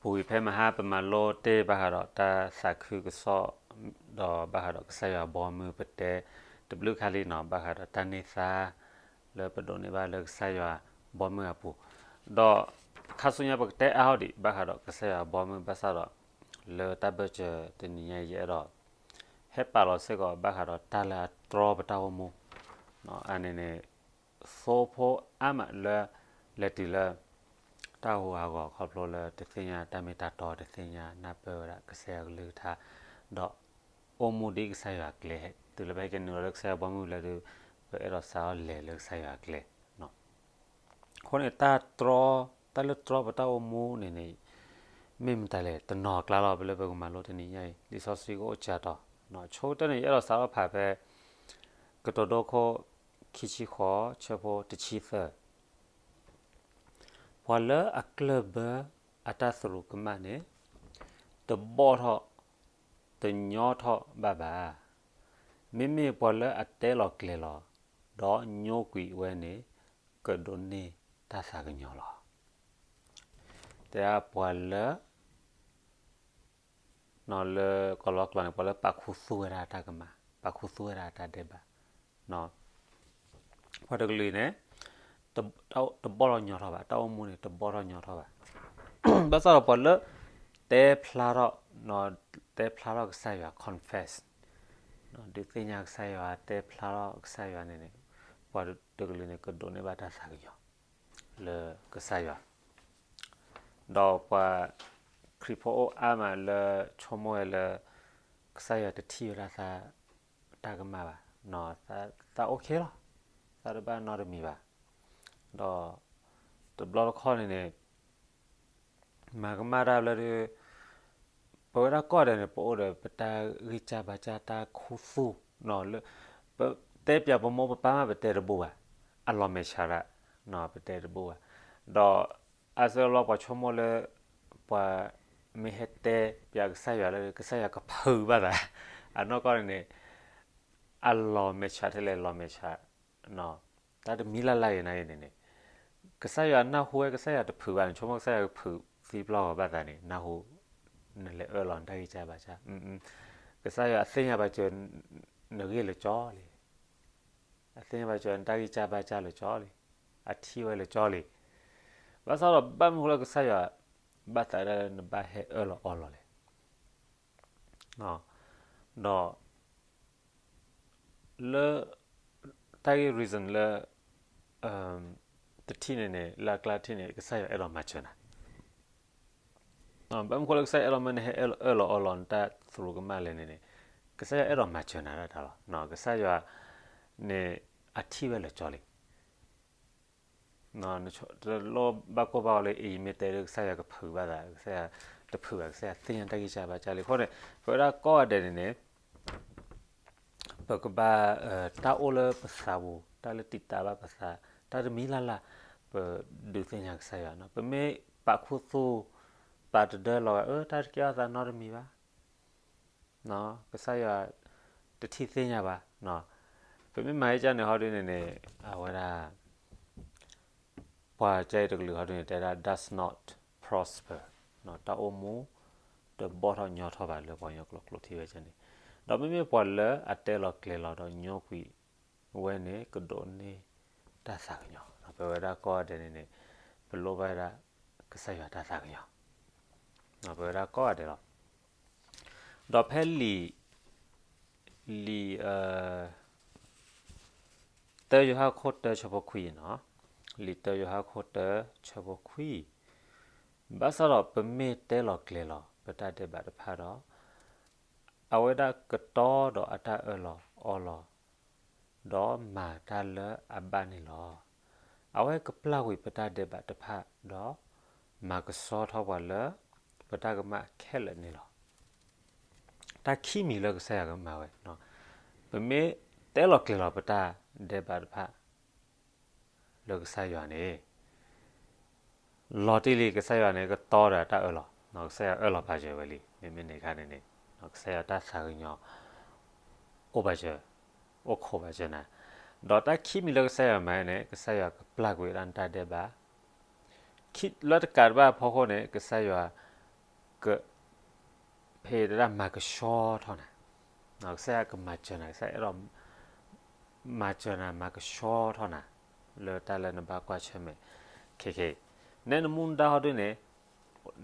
ပူၤကွံာ်ဖဲမဟါ ပမၤလိတ့ၢ်ဘၣ်ဃးဒီးတၢ်သးခုကစီၣ် ဒီးဘၣ်ဃးဒီးကစၢ်ယွၤဘီမုၢ် ပတဲတဘျုးခါလံနီၤ ဘၣ်ဃးဒီးတၢ်န့ၢ်သါ လၢပဒိးန့ၢ်ဘၣ်လၢကစၢ်ယွၤဘီမုၢ်အပူၤ, ဒီးခါဆူညါပကတဲအါထီၣ်ဒံး ဘၣ်ဃးဒီးကစၢ်ယွၤဘီမုၢ် ဘၣ်ဆၣ်ဒီး လၢတၢ်ဘၢၣ်စၢၤတနံၤညါအံၤ ယအဲၣ်ဒိး ဟဲပာ်လီၤစ့ၢ်ကီး ဘၣ်ဃးဒီးတၢ်လၢအတြီပတၢ်အိၣ်မူ အန့ၣ်န့ၣ် သိဖိအါမးလၢ လဲၤတုၤလၢ တၢ်ဟူးဂီၤ ခီဖျိလၢတသ့ၣ်ညါတၢ်မ့ၢ်တၢ်တီ တသ့ၣ်ညါနၢ်ပၢၢ်ဝဲဒၣ်ကစၢ်ယွၤကလုၢ်ကထါ, ဒီးအိၣ်မူဒ်ကစၢ်ယွၤအကျဲ, တုၤလၢပဟဲက့ၤနုာ်လီၤလၢကစၢ်ယွၤဘီမုၢ်လၢဒုး ပအဲၣ်ဒိးစးထီၣ်လဲၤလၢကစၢ်ယွၤအကျဲ အဃိန့ၣ် တၢ်တြီ, တၢ်လၢတြီပတၢ်အိၣ်မူန့ၣ်န့ၣ် မ့ၢ်မတၤလဲၣ် တနီၤအကျါလီၤ ပလၢပကမၤလိတနံၤညါအံၤ လံာ်စီဆှံကအိၣ်စှၤတီၤ, ဆိကတၢၢ်န့ၣ် ယအဲၣ်ဒိးစးထီၣ်ဖးဖဲ ကတိၤဒိခိၣ် ခံဆံဃိး ဆၢဖိတဆံသၢ ပှၤလၢအကျၢၢ်ဘၢအတၢ်သရူးကမၣ်န့ၣ် တဘီၣ်ထီၣ် တညီထီၣ်ဘၣ်ဘၣ်. မ့မ့ၢ်ပှၤလၢအတဲလီၤကျဲၤလီၤ ဒီးညိကွံာ်ဝဲန့ၣ် ကဒိးန့ၢ်တၢ်သးကညီၤလီၤ. တဲဒၣ်ပှၤလၢ လၢကီၢ်လီၤကျိာ်န့ၣ် ပှၤလၢပာ်ခူသူၣ်ဝဲဒၣ်တၢ်ကမၣ်, ပာ်ခူသူၣ်ဝဲဒၣ်တၢ်ဒဲးဘး, ပှၤတကလုာ်န့ၣ် တဘီၣ်ထီၣ်ညီထီၣ်ဘၣ်, တၢ်အိၣ်မူန့ၣ် တဘီၣ်ထီၣ်ညီထီၣ်ဘၣ်. ဘၣ်ဆၣ်ဒီးပှၤလၢ တဲဖျါထီၣ်, တဲဖျါထီၣ်ကစၢ်ယွၤ confess, ဒုးသ့ၣ်ညါကစၢ်ယွၤ တဲဖျါထီၣ်ကစၢ်ယွၤန့ၣ်န့ၣ် ပှၤတကလုာ်န့ၣ် ကဒိးန့ၢ်ဘၣ်တၢ်သးကညီၤ လၢကစၢ်ယွၤ ဒီးပှၤခရံာ်ဖိအိၣ်အါမးလၢဆိကမိၣ်ဝဲလၢ ကစၢ်ယွၤတထံၣ်ဝဲဒၣ်သးတၢ်ကမၣ်ဘၣ်, သး okay လီၤ, သးတဘၣ်နီတမံၤဘၣ်. ဒီးတဘျီတခီၣ်န့ၣ်န့ၣ် မၤကမၣ်တၢ်ဘျီဒီး ပဝဲဒၣ်ကိးဂၤဒဲးန့ၣ် ပအိၣ်ဒီးပတၢ်ဂံၢ်စၢ်ဘါစၢ် တၢ်ခူသူၣ်လၢ ပတဲပၠးပမိၢ်ပပၢ်မး ပတဲတဘိဘၣ်, အလီၤမဲာ်ဆှးဒၣ်, ပတဲတဘိဘၣ်. ဒီးအါစုအါဘျီပှၤဆိကမိၣ်လၢ ပှၤမ့ၢ်ဟဲတဲပၠးကစၢ်ယွၤလၢ ကစၢ်ယွၤကဖုးဘၣ်သး, အနီၢ်ကီၢ်န့ၣ်န့ၣ် အလီၤမဲာ်ဆှးထဲလဲၣ် လီၤမဲာ်ဆှး တၢ်တမံၤလၢ်လၢ်အံၤန့ၣ်န့ၣ် ကစၢ်ယွၤနၢ်ဟူဝဲ ကစၢ်ယွၤတဖုးဘၣ်န့ၣ် ဆိကမိၣ်ကစၢ်ယွၤကဖုးသံပျီၢ်ဂီၤဘၣ်သးန့ၣ် နၢ်ဟူ, နလဲၤအၢၣ်လီၤနတၢ်ဂံၢ်စၢ်ဘါစၢ်, ကစၢ်ယွၤအသ့ၣ်ညါဘၣ်စၢၤ နဂ့ၢ်လၢကၠီလံ, အသ့ၣ်ညါဘၣ်စၢၤနတၢ်ဂံၢ်စၢ်ဘါစၢ်လၢကၠီလံ, အထံၣ်ဝဲလၢကၠီလံ. ဘၣ်ဆၣ်ဒီးဘၣ်မနုၤဃိလၢကစၢ်ယွၤ ဘၣ်သးဒၣ်လၢနဘၣ်ဟဲအၢၣ်လီၤအီလီၤလဲၣ်. ဒီး လၢ တၢ်ဂ့ၢ် reason လၢ တထံၣ်န့ၣ်န့ၣ် လၢအကျါတထံၣ်န့ၣ် ကစၢ်ယွၤအဲၣ်ဒိးမၤစၢၤနၤ, ဘၣ်မနုၤဃိလၢကစၢ်ယွၤအဲၣ်ဒိးမၢနဟဲအၢၣ်လီၤအီလီၤနတၢ်သရူးကမၣ်လဲၣ်န့ၣ်န့ၣ် ကစၢ်ယွၤအဲၣ်ဒိးမၤစၢၤနၤဒၣ်တၢ်လီၤ. ကစၢ်ယွၤန့ၣ် အထံၣ်ဝဲလၢကၠီလံ တလိၣ်ဘၣ်ကိၢ်ဘၣ်ဂီၤလၢအံၤမ့ၢ်တဲလၢကစၢ်ယွၤကဖုးဘၣ်သး, ကစၢ်ယွၤတဖုးဘၣ်, ကစၢ်ယွၤသ့ၣ်ညါတၢ်ဂံၢ်စၢ်ဘါစၢ်လံ. အဃိန့ၣ် ပဝဲဒၣ်ကိးဂၤဒဲးန့ၣ်န့ၣ် ပကဘၣ် တၢ်အိၣ်လၢပသးပူၤ, တၢ်လၢတံာ်တာ်ဘၣ်ပသး, တၢ်တမံၤလၢ်လၢ် ပဒုးသ့ၣ်ညါကစၢ်ယွၤ, ပမ့ၢ်ပာ်ခူသူၣ် ပာ်တဒၢလီၤဂာ် အၢ တၢ်တကဲထီၣ်သးနီတမံၤဘၣ်, ကစၢ်ယွၤတထံၣ်သ့ၣ်ညါဘၣ်. ပမ့ၢ်မၤဟဲကၢ်န့ၣ် ဟီဒုန့ၣ်န့ၣ် အဝဲဒၣ် ပှၤကၢ်အံၤတကလုာ်ဟီဒုန့ၣ် တဲဒၣ် does not prosper, တၢ်အိၣ်မူ တဘီၣ်ထီၣ်ညီထီၣ်ဘၣ်လၢပှၤကညီကျိာ်ကျိာ်ထံဝဲကၢ်န့ၣ်, ဒီးမ့မ့ၢ်ပှၤလၢအတဲလီၤကျဲၤလီၤဒီးညိကွံာ်ဝဲန့ၣ် ကဒိးန့ၢ်တၢ်သးကညီၤ, ပဝဲဒၣ်ကိးဂၤဒဲးန့ၣ်န့ၣ် ပလိၣ်ဘၣ်ဝဲဒၣ် ကစၢ်ယွၤတၢ်သးကညီၤ, ပဝဲဒၣ်ကိးဂၤဒဲးလီၤ. ဒီးဖဲလံာ် လံာ် တၢယိၤဟၣ်ခိၣ်တၢ ဆၢဖိခွံနီၤ, လံာ်တၢယိၤဟၣ်ခိၣ်တၢ ဆၢဖိခွံ, ဘၣ်ဆၣ်ဒီးပမ့ၢ်တဲလီၤကျဲၤလီၤ ပတၢ်ဒဲးဘးတဖၣ်ဒီး အဝဲဒၣ်ကတီဒီးအတၢ်အၢၣ်လီၤအီလီၤ, ဒီးမၤတၢ်လၢအဘၣ်န့ၣ်လီၤ. အဝဲကပျၢ်ကွံာ်ပတၢ်ဒဲးဘးတဖၣ်ဒီး မၤကဆှီထီၣ်ပှၤလၢ ပတၢ်ကမၣ်ခဲလၢာ်န့ၣ်လီၤ. တၢ်ခံမံၤလၢကစၢ်ယွၤကမၤဝဲ, ပမ့ၢ်တဲလီၤကျဲၤလီၤပတၢ်ဒဲးဘးတဖၣ် လၢကစၢ်ယွၤန့ၣ် လီၤတံၢ်လံ ကစၢ်ယွၤန့ၣ် ကတီဒီးတၢ်အၢၣ်လီၤ, ကစၢ်ယွၤအၢၣ်လီၤပာ်စၢၤဝဲလံ, မ့မ့ၢ်န့ၣ်အခါန့ၣ်န့ၣ် ကစၢ်ယွၤတၢ်သးကညီၤ အိၣ်ပာ်စၢၤ, အိၣ်ခိးပာ်စၢၤနၤ, ဒီးတၢ်ခံမံၤလၢကစၢ်ယွၤမၤန့ၣ် ကစၢ်ယွၤကပျၢ်ကွံာ်ဒၣ်နတၢ်ဒဲးဘး, ခံ လၢတကးတဘၣ်အဖီခိၣ်န့ၣ် ကစၢ်ယွၤ က ဖဲတဒၣ်မၤကဆှီထီၣ်နၤ, ကစၢ်ယွၤကမၤစၢၤနၤ, ကစၢ်ယွၤအဲၣ်ဒိး မၤစၢၤနၤ မၤကဆှီထီၣ်နၤ လၢတၢ်လၢနဘၣ်ကွၢ်ဆၢၣ်မဲာ်ခဲခဲအံၤ, နဲနမူနဒါဟီဒုန့ၣ်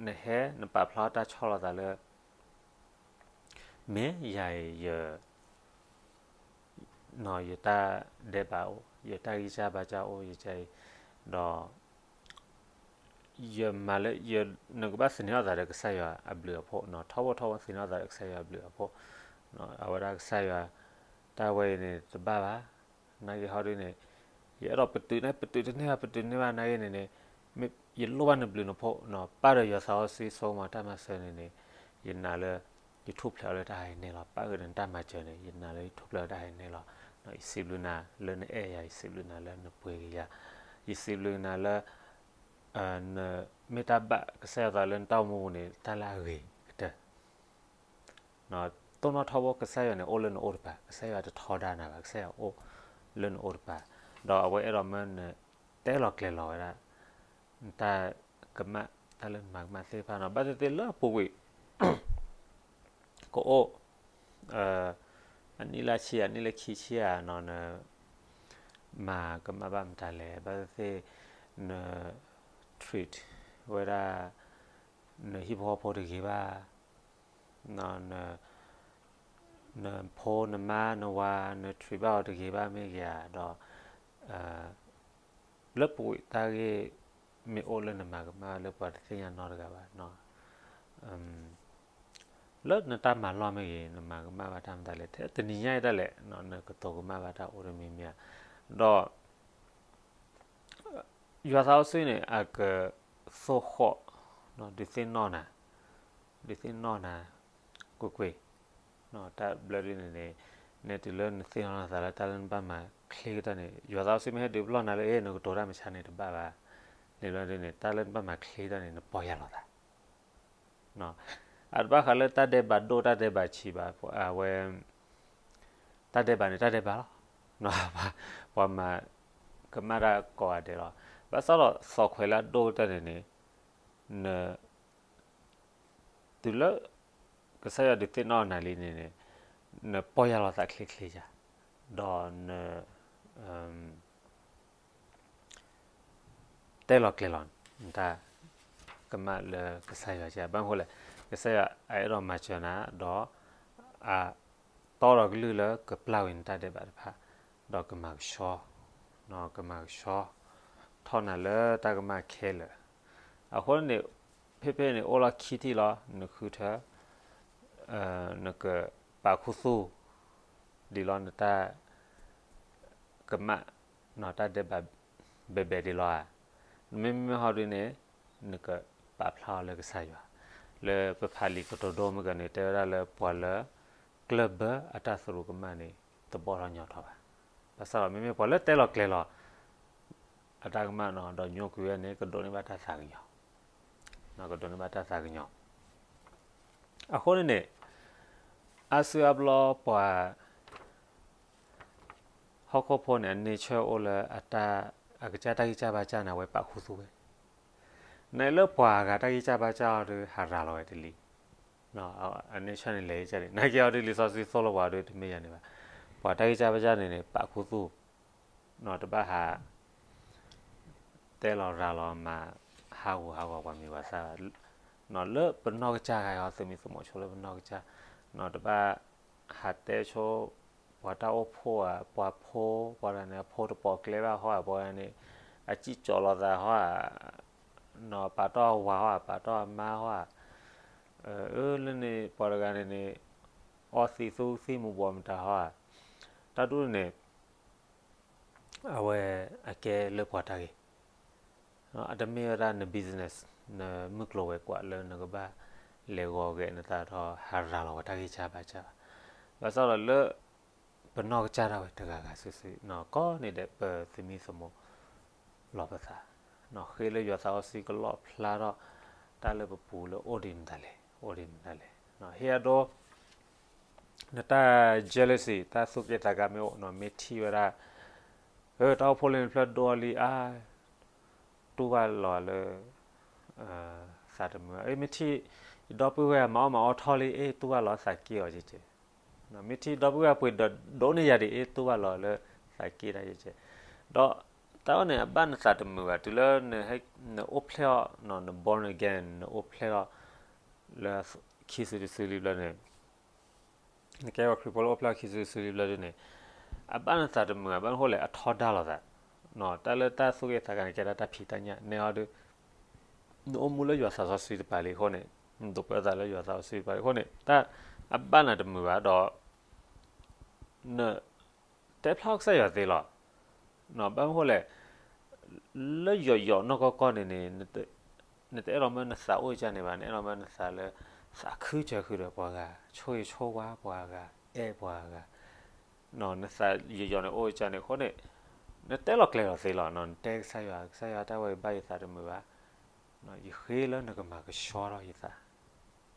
နဟဲနပာ်ဖျါတၢ်ဆီၣ်လီၤသးလၢ မ့ၢ်ယၤအံၤ ယ ယတၢ်ဒဲးဘးအိၣ်, ယတၢ်ဂံၢ်စၢ်ဘါစၢ်အိၣ် ယကအံၤ, ဒီး ယမၤလၢ နကဘၣ်သန့ၤအသးဒီးကစၢ်ယွၤအဘျုးအဖှိၣ်, ထီဘိထီဘိသန့ၤအသးဒီးကစၢ်ယွၤအဘျုးအဖှိၣ်, အဝဲဒၣ်ကစၢ်ယွၤ တၢ်ဝဲအံၤန့ၣ်တဘၣ်ဘၣ်, နာ်က့ဟီဒုန့ၣ် ယအဲၣ်ဒိးပတုာ်န့ၣ် ပတုာ်တန့ၢ်ဘၣ် ပတုာ်န့ၢ်ဘၣ် နာ်က့န့ၣ်န့ၣ် ယလိၣ်ဘၣ်နဘျုးနဖှိၣ်, ပၢ်ဒီးယွၤသးစီဆှံဆိကမိၣ်တၢ်မၤစၢၤန့ၣ်န့ၣ် ယနာ်လၢ ယထူၣ်ဖျဲးအီၤလၢတၢ်ဟးဂီၤန့ၣ်လီၤ. ပၢ်ဧၢ နတၢ်မၤစၢၤန့ၣ် ယနာ်လၢယထူၣ်ဖျဲးအီၤတၢ်ဟးဂီၤန့ၣ်လီၤ. ယစံးဘျုးနၤလၢနအဲၣ်ယၤ, ယစံးဘျုးနၤလၢနပှ့ၤက့ၤယၤ, ယစံးဘျုးနၤလၢ နမ့ၢ်တၢ်ဘၣ်ကစၢ်ယွၤသးလၢနတၢ်အိၣ်မူပူၤန့ၣ် တၢ်လၢအဂ့ၤကတၢၢ် တိၢ်နီၣ်ထီဘိ ကစၢ်ယွၤန့ၣ် အိၣ်လၢနအိၣ်တပၤ, ကစၢ်ယွၤတထီဒါနၤဘၣ်, ကစၢ်ယွၤအိၣ်လၢနအိၣ်တပၤ, ဒီးအဝဲအဲၣ်ဒိးမၢနတဲလီၤကျဲၤလီၤဝဲဒၣ် နတၢ်ကမၣ် တၢ်လၢနမၤကမၣ်သ့ၣ်တဖၣ်နီၤ, ဘၣ်သ့ၣ်သ့ၣ်လၢအပူၤကွံာ် ကအိၣ် အနံၣ်လၢဆံ အနံၣ်လၢခံဆံဧါနီၤ, န မၤကမၣ်ဘၣ်မတၤလဲၣ်, ဘၣ်သ့ၣ်သ့ၣ် န treat ဝဲဒၣ် နဟံၣ်ဖိဃီဖိတဂ့ၤဘၣ်, န နဖိနမါနဝၤ န treat ဘၣ်အီၤတဂ့ၤဘၣ်မ့ၢ်ဂ့ၤဧါ, ဒီး လၢပူၤကွံာ်တၢ်ဂ့ၢ်မ့ၢ်အိၣ်လၢနမၤကမၣ်လၢပှၤတသ့ၣ်ညါနီတဂၤဘၣ် လၢနတၢ်မၤလီၢ်မ့ၢ်ဂ့ၤ နမၤကမၣ်ဘၣ်တၢ်မတၤလဲၣ်, ထဲတနံၤညါအံၤဒၣ်လဲာ် နကတိၤကမၣ်ဘၣ်တၢ်အိၣ်တမံၤမံၤဧါ, ဒီး ယွၤသးစီဆှံန့ၣ် အကသိၣ်ဃီၣ် ဒုးသ့ၣ်နီၣ်နၤ, ဒုးသ့ၣ်နီၣ်နၤ ကွ့ၢ်ကွ့ၢ်, တၢ်ဘျၢဒ်န့ၣ်န့ၣ် နတုၤလၢနသ့ၣ်နီၣ်နသးလၢတၢ်လၢနဘၣ်မၤချ့ကတၢၢ်န့ၣ် ယွၤသးစီဆှံမ့ၢ်ဟဲဒုးပလီၢ်နၤလၢ အ့ နကတိၤတၢ်မဆါန့ၣ်တဘၣ်ဘၣ်, န့ၣ်ဘျီဒ်န့ၣ် တၢ်လၢနဘၣ်မၤချ့ကတၢၢ်န့ၣ် နပီၢ်ယၢ်လီၤသး အတဘၣ်ဃးလၢတၢ်ဒဲးဘးဒိၣ်တၢ်ဒဲးဘးဆံးဘၣ်, အဝဲ တၢ်ဒဲးဘးန့ၣ် တၢ်ဒဲးဘးလီၤ, ပှၤမၤကမၣ်တၢ်ကိးဂၤဒဲးလီၤ, ဘၣ်ဆၣ်ဒီးသီၣ်ခွဲးလၢအဒိၣ်ကတၢၢ်န့ၣ်န့ၣ် န တုၤလၢ ကစၢ်ယွၤဒုးသ့ၣ်နီၣ်နၤလံန့ၣ်န့ၣ် နပီၢ်ယၢ်လီၤသးချ့ချ့ယါ, ဒီးန တဲလီၤကျဲၤလီၤ နတၢ်ကမၣ်လၢကစၢ်ယွၤက, ဘၣ်မနုၤဃိလဲၣ်, ကစၢ်ယွၤအအဲၣ်ဒိးမၤစၢၤနၤ ဒီး အတီဒီးကလုၢ်လၢကပျၢ်ဝဲနတၢ်ဒဲးဘးတဖၣ်, ဒီးကမၤကဆှီ, ကမၤကဆှီ ထီၣ်နၤလၢတၢ်ကမၣ်ခဲလၢာ်, အဃိန့ၣ် ဖဲဖဲန့ၣ် အိၣ်လီၤခံထံၣ်လီၤ, နဃုထၢ နကပာ်ခူသူၣ် ဒ်လီၤနတၢ် ကမၣ် နတၢ်ဒဲးဘးဘဲဘဲဒ်လီၤဧါ, မ့မ့ၢ်ဟီဒ်န့ၣ် နကပာ်ဖျါအီၤလၢကစၢ်ယွၤ, လၢပဖးလံာ်ကတိၤဒိမ့ၢ်ဂ့ၤန့ၣ် တဲဝဲဒၣ်လၢပှၤလၢ ကျၢၢ်ဘၢအတၢ်သရူးကမၣ်န့ၣ် တဘီထီၣ်ညီထီၣ်ဘၣ်, ဘၣ်ဆၣ်ဒီးမ့မ့ၢ်ပှၤလၢတဲလီၤကျဲၤလီၤ အတၢ်ကမၣ်နီၤ ဒီးညိကွံာ်ဝဲန့ၣ် ကဒိးန့ၢ်ဘၣ်တၢ်သးကညီၤ, ကဒိးန့ၢ်ဘၣ်တၢ်သးကညီၤ အဃိန့ၣ်န့ၣ် အါစုအါဘျီပှၤ ဟီၣ်ခိၣ်ဖိန့ၣ် အ nature အိၣ်လၢအတၢ် အကစၢ်တၢ်ဂံၢ်စၢ်ဘါစၢ်န့ၣ် အဝဲပာ်ခူသူၣ်ဝဲ, နလၢပှၤဂၤတၢ်ဂံၢ်စၢ်ဘါစၢ်အီၤဒီး ဟးရၤလီၤဝဲတလံ, အ nature န့ၣ်လဲၤကစၢ်န့ၣ် နာ်က့အီၤဒ်လံာ်စီဆှံသိၣ်လိပှၤဒီး တမ့ၢ်ယၤန့ၣ်ဘၣ်, ပှၤတၢ်ဂံၢ်စၢ်ဘါစၢ်န့ၣ်န့ၣ် ပာ်ခူသူၣ် တဘၣ်ဟး တဲလီၤရၤလီၤမၤ ဟးဂူာ်ဟးဂီၤပှၤမံၤပှၤသၣ်ဘၣ်, လၢပနီၢ်ကစၢ်ဂၤအီၤ သမံသမိးဆိလၢပနီၢ်ကစၢ်, တဘၣ်ဟးတဲဆိ ပှၤတၢ်အိၣ်ဖှိၣ်ဧါ ပှၤဖိ ပှၤတဂၤန့ၣ် အဖိတပိာ်ကျဲဘၣ်ဟီဧါ ပှၤတဂၤန့ၣ် အစံၣ်ကၠီၣ်လီၤသးဟီဧါ, ပာ်တီၢ်အဝၤဟီဧါ ပာ်တီၢ်အမါဟီဧါ, အၢ လၢန့ၣ် ပှၤတဂၤန့ၣ်န့ၣ် အီသံးသူသံးမူၤဘှီးမတၤဟီဧါ, တၢ်ဒ်န့ၣ် အဝဲအကဲလၢပှၤတၢ်ဂ့ၤ, အတမ့ၢ်ဝဲဒၣ်န business နမုၢ်ကျိၤဝဲၤကွာ်လၢနကဘၣ်လဲၤဂီၤဂဲၤနသးဒီးဟးရၤလီၤပှၤတၢ်ဂံၢ်စၢ်ဘါစၢ်ဘၣ်, ဘၣ်ဆၣ်ဒီးလၢ ပနီၢ်ကစၢ်ဒၣ်ဝဲတဂၤဂၤစုာ်စုာ် ကိးနံၤဒဲးပသမံသမိးလီၤပသး, ဃ့လၢယွၤသးစီဆှံကလီၣ်ဖျါထီၣ် တၢ်လၢပပူၤလၢအိၣ်ဒ်မတၤလဲၣ် အိၣ်ဒ်မတၤလဲၣ်, ဟ့ၣ်အဒိ နတၢ် jealousy တၢ်သူၣ်က့ၣ်သးကါမ့ၢ်အိၣ်နီၤ မ့ၢ်ထံၣ်ဝဲဒၣ် တၢ်အိၣ်ဖှိၣ်လၢနဖျၢၣ်ဒိၣ်အီၤလံအါ, တူၢ်ဘၣ်လီၤလၢ သးတမုာ်ဘၣ်, မ့ၢ်ထံၣ် ဒီပုၢ်ဝဲၢ်မၤအီၣ်မၤအီထီၣ်လံ အ့ၣ်တူၢ်ဘၣ်လီၤသးက့ၢ်အီၤကဲကဲ, မ့ၢ်ထံၣ်ဒီပုၢ်ဝဲၢ်ပှ့ၤဒီးဒိးန့ၢ်ယၤဒံး အ့ၣ်တူၢ်ဘၣ်လီၤလၢသးက့ၢ်တၢ်ကဲကဲ, ဒီးတၢ်ဝဲန့ၣ် အဘၣ်နသးတမုာ်ဘၣ် တုၤလၢ နအိၣ်ဖျဲၣ်အီၤ န born again နအိၣ်ဖျဲၣ်အီၤ လၢခံစုတစုလံဘျီန့ၣ် နကဲဝဲခရံာ်ဖိလၢအိၣ်ဖျဲၣ်အီၤ ခံစုတစုလံဘျီဒုန့ၣ် အဘၣ်နသးတမုာ်ဘၣ် ဘၣ်မနုၤအဃိလဲၣ် အထီဒါလိာ်သး, တၢ်လၢတၢ်သူၣ်က့သးကါန့ၣ် ကဲဒၣ်တၢ်ဖံးတၢ်ညၣ် နဲအီၤဒု နအိၣ်မူလၢယွၤသးစီဆှံတပၤလံအဃိန့ၣ် နဒိးပၢသးလၢယွၤသးစီဆှံတပၤလံအဃိန့ၣ် တၢ်အဘၣ်နၤတမုာ်ဘၣ်ဒီး န တဲဖျါကစၢ်ယွၤသ့လီၤ. ဘၣ်မနုၤအဃိလဲၣ်, လၢယိာ်ယိာ်နီၢ်ကီၢ်ကီၢ်န့ၣ်န့ၣ် နတအဲၣ်ဒိးမၢနသးအိၣ်ကၢန့ၣ်ဘၣ်, နအဲၣ်ဒိးမၢနသးလၢ သးခုစၢၤဃုာ်ဒီးပှၤဂၤ, ဆိၣ်ဂ့ၤဆိၣ်ဝါပှၤဂၤ, အဲၣ်ပှၤဂၤ, နသးယိာ်ယိာ်န့ၣ်အိၣ်ကၢန့ၣ်အဃိန့ၣ် နတဲလီၤကျဲၤလီၤသ့လီၤ. နတဲကစၢ်ယွၤ, ကစၢ်ယွၤတၢ်ဝဲအံၤဘၣ်ယသးတမုာ်ဘၣ် ယဃ့လၢနကမၤကဆှီထီၣ်ယသး,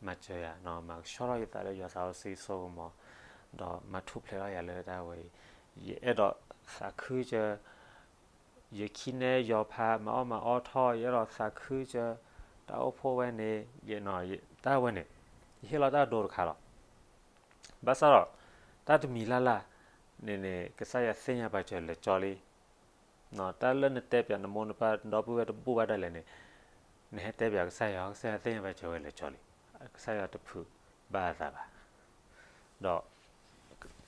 မၤစၢၤယၤ, မၤကဆှီထီၣ်ယသးလၢယွၤသးစီဆှံစိကမီၤ, ဒီးမၤထူၣ်ဖျဲးထီၣ်ယၤလၢတၢ်ဝဲအံၤ, ယအဲၣ်ဒိးသးခုစၢၤ, ယခံနဲယီၤဖး မၤအီၣ်မၤအီထီၣ် ယအဲၣ်ဒိးသးခုစၢၤ, တၢ်အိၣ်ဖှိၣ်ဝဲန့ၣ်, တၢ်ဝဲန့ၣ်, ယဟ့ၣ်လီၤတၢ်ဒိတခါလီၤ. ဘၣ်ဆၣ်ဒီး တၢ်တမံၤလၢ်လၢ်န့ၣ်န့ၣ် ကစၢ်ယွၤသ့ၣ်ညါပာ်စၢၤလဲၤကၠီလံ တၢ်လၢနတဲပၠးနမိၢ်နပၢ်ဒီပုၢ်ဝဲၢ်တဘူၣ်ဘၣ်ဒၣ်လဲာ်န့ၣ်, နဟဲတဲပၠးကစၢ်ယွၤ, ကစၢ်ယွၤသ့ၣ်ညါပာ်စၢၤဝဲလဲၤကၠီလံ. ကစၢ်ယွၤတဖုးဘၣ်အသးဘၣ်. ဒီး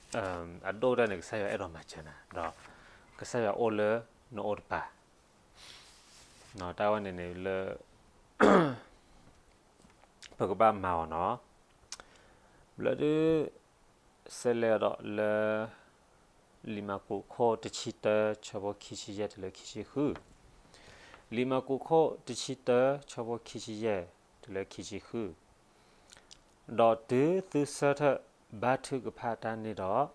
အဒိၣ်ကတၢၢ်န့ၣ် ကစၢ်ယွၤအဲၣ်ဒိးမၤစၢၤနၤ, ဒီးကစၢ်ယွၤအိၣ်လၢနအိၣ်တပၤ, တၢ်ဝဲန့ၣ်န့ၣ်လၢ ပကဘၣ်မၤအီၤနီၤ. ဘျီဒုး ဆဲးလဲၤဒီးလၢ လံာ်မၢ်ကူးခိၣ်တဆံတၢ ဆၢဖိခံဆံယဲၢ်တုၤလၢခံဆံဃု, လံာ်မၢ်ကူးခိၣ်တဆံတၢ ဆၢဖိခံဆံယဲၢ် တုၤလၢခံဆံဃု, ဒီးတုၤသုဆၢထၢၣ်ဘါထုကဖၣ်တၢ်န့ၣ်ဒီး,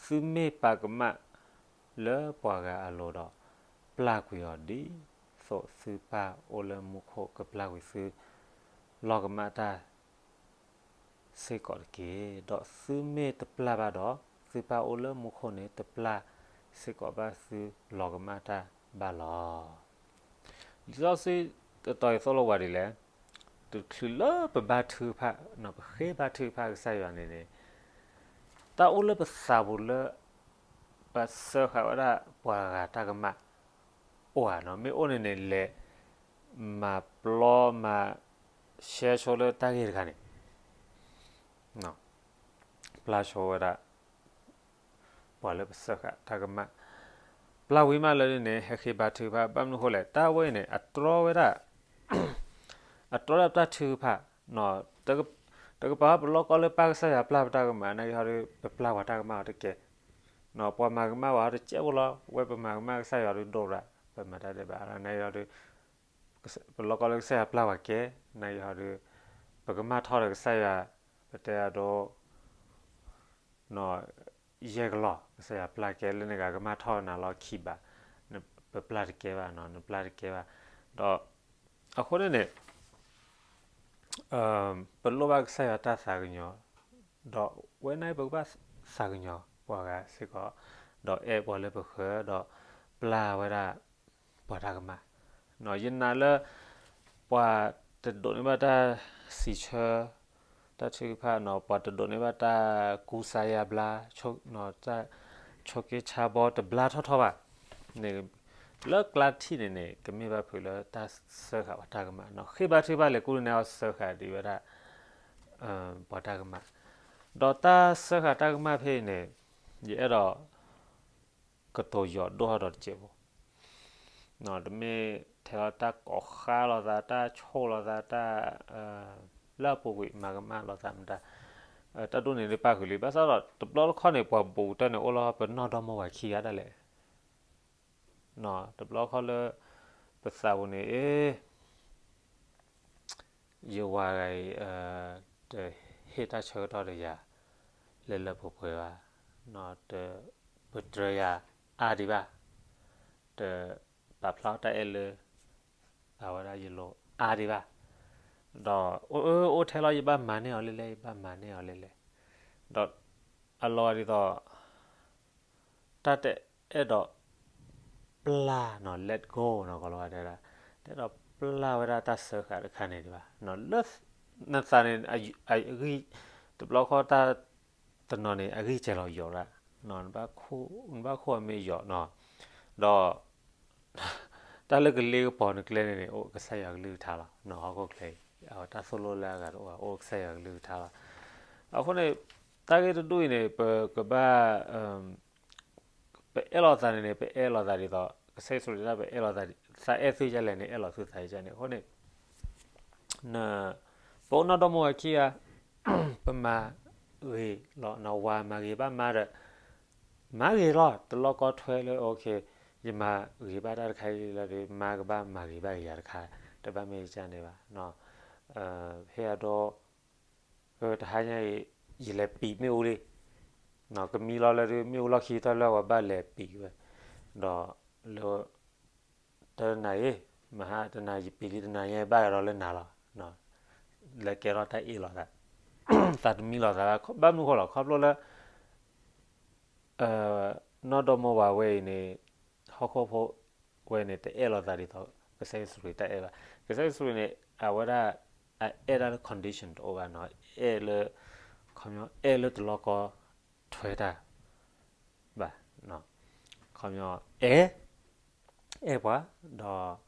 သုမ့ၢ်ပာ်ကမၣ်လၢပှၤဂၤအလိၤဒီး, ပျၢ်ကွံာ်အီၤဒ်သိးသုပၢ်အိၣ်လၢမူခိၣ်ကပျၢ်ကွံာ်သု လီၤကမၣ်တၢ် စ့ၢ်ကီးတက့ၢ်. ဒီးသုမ့ၢ်တပျၢ်ဘၣ်ဒီး, သုပၢ်အိၣ်လၢမူခိၣ်န့ၣ် တပျၢ်စ့ၢ်ကီးဘၣ်သုလီၤကမၣ်တၢ်ဘၣ်လီၤ. လံာ်စီဆှံတတီၤအံၤသိၣ်လိဝဲဒ်လဲၣ်, တချုးလၢပဘါထုကဖၣ်, ပဃ့ဘါထုကဖၣ်ကစၢ်ယွၤန့ၣ်န့ၣ်, တၢ်အိၣ်လၢပသးပူၤလၢ ပစၢဃာ်ဝဲဒၣ်ပှၤဂၤတၢ်ကမၣ်အိၣ်ဧါနီၤ, မ့ၢ်အိၣ်န့ၣ်န့ၣ် လဲၤမၤပျီမၤရှဲဆိလၢတၢ်ဂ့ၢ်တခါန့ၣ် ပျၢ်ဆိဝဲဒၣ် ပှၤလၢပစၢဃာ်တၢ်ကမၣ်, ပျၢ်ဝံၤမးလၢန့ၣ် ဟဲဃ့ဘါထုကဖၣ်, ဘၣ်မနုၤအဃိလဲၣ်, တၢ်ဝဲအံၤန့ၣ် အတြီဝဲဒၣ်, အတြီဒၣ်ပတၢ်ထုကဖၣ်, တကပၤပလီၢ်ကီၢ်လၢပၢ်ကစၢ်ယွၤပျၢ်ပတၢ်ကမၣ် နာ်က့ဟီဒီး ပပျၢ်ပှၤတၢ်ကမၣ်အီၤတကဲ, ပှၤမၤကမၣ်ဝဲဟီတကဲဖိလီၤ, ဝဲပမၤကမၣ်ကစၢ်ယွၤဒုးဒိၣ်ရၣ်, ပမၤတၢ်ဒဲးဘး, နာ်က့ဟီဒီး ပလီၢ်ကီၢ်လၢကစၢ်ယွၤပျၢ်ပှၤကဲ, နာ်က့ဟီဒီး ပကမၣ်ထီၣ်ဒီးကစၢ်ယွၤ, ပတဲအဒိ ယဲၢ်ကလီၢ် ကစၢ်ယွၤပျၢ်ကဲလၢနဂၤကမၣ်ထီၣ်နၤလီၤခံဘး, ပပျၢ်တကဲဘၣ်, နပျၢ်တကဲဘၣ်, ဒီး အဃိန့ၣ်န့ၣ် ပလိၣ်ဘၣ်ကစၢ်ယွၤတၢ်သးကညီၤ, ဒီးဝဲန့ၣ်ပကဘၣ်သးကညီၤပှၤဂၤစ့ၢ်ကီး, ဒီးအဲၣ်ပှၤလၢပဃၢၤ, ဒီးပျၢ်ဝဲဒၣ် ပှၤတၢ်ကမၣ်, ယနာ်လၢ ပှၤတဒိးန့ၢ်ဘၣ်တၢ်စံးဆၢ တၢ်ထုကဖၣ်နီၤ, ပှၤတဒိးန့ၢ်ဘၣ်တၢ်ကူစါယါဘျါ, တၢ်ဆိးက့ဆါဘီတဘျါထီၣ်ထီၣ်ဘၣ်န့ၣ်, လၢကျါတထံၣ်န့ၣ်န့ၣ် ကမ့ၢ်ဘၣ်ဖုးလၢတၢ်စၢဃာ်ပှၤတၢ်ကမၣ်နီၤ, ဃ့ဘါထုကဖၣ်လဲၤကူန့ၣ် အီၤစၢဃာ်ဒံးဝဲဒၣ် ပှၤတၢ်ကမၣ်, ဒီးတၢ်စၢဃာ်တၢ်ကမၣ်ဖဲအံၤန့ၣ် ယအဲၣ်ဒိး ကတိၤယိာ်ဒိၣ်ထီၣ်ဒီးတစဲးဖိ, တမ့ၢ်ထဲလီၤတၢ်ကိးဃါလိာ်သး, တၢ်ဆိၣ်လိာ်သး, တၢ် လၢအပူၤကွံာ်မၤကမၣ်လိာ်သးမတၤ, တၢ်ဒိၣ်န့ၣ်ဒုးပၣ်ဃုာ်လံ, ဘၣ်ဆၣ်ဒီးတဘျီတခီၣ်န့ၣ် ပှၤဘူးကတၢၢ်န့ၣ်အိၣ်လီၤပနီၢ်ဒီမါဝၤခံဂၤဒၣ်လဲာ်, တဘျီတခီၣ်လၢ ပသးပူၤန့ၣ် အ့ ယဝၤဂၤအံၤ တဟ့ၣ်တၢ်ဆၢကတီၢ်ဒီးယၤ လၢလၢပှဲၤပှဲၤဘၣ်, တပတြၢၤယၤအါဒံးဘၣ်, တပာ်ဖျါတၢ်အဲၣ်လၢ အဝဲဒၣ်ယလိၤအါဒံးဘၣ်, ဒီးအိၣ်ထဲလီၤ ယဘၣ်မၤန့ၢ်အီၤလဲၣ်လဲၣ်, ယဘၣ်မၤန့ၢ်အီၤလဲၣ်လဲၣ်, ဒီးအလီၤဒ်သိး တၢ်တအဲၣ်ဒိးပျၢ်နီၤ, let go နီၤ, ကီၤလၤဝါတဲဒၣ်, တအဲၣ်ဒိးပျၢ်ဝဲဒၣ်တၢ်စၢဃာ်တခါန့ၣ်ဒံးဘၣ်, လၢ နသးန့ၣ် အဂံၢ်, တဘျီဃီတၢ်တနီၤန့ၣ် အဂံၢ်စဲၤလီၤယိာ်ဒၣ်, နဘၣ်ခိၣ်အမ့ၢ်ယိာ်နီၤ, ဒီး တၢ်လၢကလ့ကပီၤနကျဲန့ၣ်န့ၣ် အိၣ်ကစၢ်ယွၤကလုၢ်ကထါလီၤ. ဟီၣ်ခိၣ်ချၢအံၤ တၢ်သိၣ်လိလၢအဂၤတအိၣ်ဘၣ်, အိၣ်ကစၢ်ယွၤကလုၢ်ကထါလီၤ. အဃိန့ၣ် တၢ်ဂ့ၢ်တဒူၣ်အံၤန့ၣ် ပကဘၣ် ပအဲၣ်လိာ်သးန့ၣ်န့ၣ် ပအဲၣ်လိာ်သးဒ်သိး ကစၢ်ယ့ၣ်ၡူးခရံာ်တၢ် ပအဲၣ်လိာ်သး, သးအဲၣ်သုဒ်လဲၣ်န့ၣ် အဲၣ်လိာ်သုသးဒ်န့ၣ်. အဃိန့ၣ် ပအိၣ်နီၢ်ဒီမါဝၤခံဂၤ ပမၤဂ့ၤလီၤ, ဝၤမၤဂ့ၤဘၣ်မါဒီး မၤဂ့ၤလီၤ, တလီၢ်ကီထွဲလၢ okay, ယမၤဂ့ၤဘၣ်တၢ်တခါအံၤလီၤဒီး မါကဘၣ်မၤဂ့ၤဘၣ်ယၤတခါ, တဘၣ်မ့ၢ်ယကန့ၣ်ဘၣ်. ဖဲအဒိ တဟါညါအံၤ ယလဲၤပံာ်မ့ၣ်အူလံ, ကမံလီၤလၢဒုး မ့ၣ်အူလီၢ်ခံတၢ်လၢအဝဲဘၣ်လဲၤပံာ်ဝဲ, ဒီးလၢ တနၤအံၤ မဟါတနၤ ယပံာ်လံတနၤညါ ဘၣ်ဒီးလၢနၤလီၤ. လဲၤကဲထီၣ်တၢ်အ့ၣ်လိာ်သး, သးတမံလိာ်သးဘၣ်. ဘၣ်မနုၤဃိလီၤ, ခီဖျိလၢ နီၢ်ဒီမါဝၤဝဲအံၤန့ၣ် ဟီၣ်ခိၣ်ဖိဝဲန့ၣ် တအဲၣ်လိာ်သးဒ်သိး ကစၢ်ယ့ၣ်ၡူးခရံာ်တၢ်အဲၣ်ဘၣ်. ကစၢ်ယ့ၣ်ၡူးခရံာ်န့ၣ် အဝဲဒၣ် အအဲၣ်တၢ်လၢ condition တအိၣ်ဘၣ်နီၤ, အဲၣ်လၢ အဲၣ်လၢတလီၢ်ကီထွဲတၢ်ဘၣ်, ခီဖျိအဲၣ်, အဲၣ်ပှၤ, ဒီး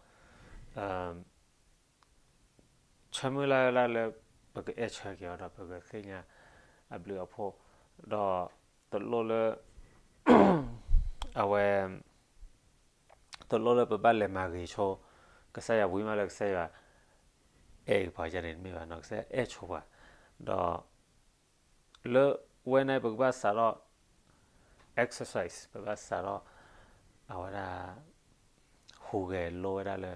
ဆၢမုၢ်လၢ်လၢလၢပကအဲၣ်ဆၢက့ၤအီၤဒီး ပကသ့ၣ်ညါအဘျုးအဖှိၣ်, ဒီးတလိၣ်လၢ အဝဲ တလိၣ်လၢပဘၣ်လဲၤမၤဂ့ၤဆိ ကစၢ်ယွၤ ဝံၤမးလၢကစၢ်ယွၤ အဲၣ်ပှၤယဲန့ၣ်တမ့ၢ်ဘၣ်နီၤ, ကစၢ်ယွၤအဲၣ်ဆိပှၤ, ဒီး လၢဝဲန့ၣ် ပကဘၣ်စးထီၣ် exercise, ပဘၣ်စးထီၣ် အဝဲဒၣ် ဟူးဂဲၤလိဝဲဒၣ်လၢ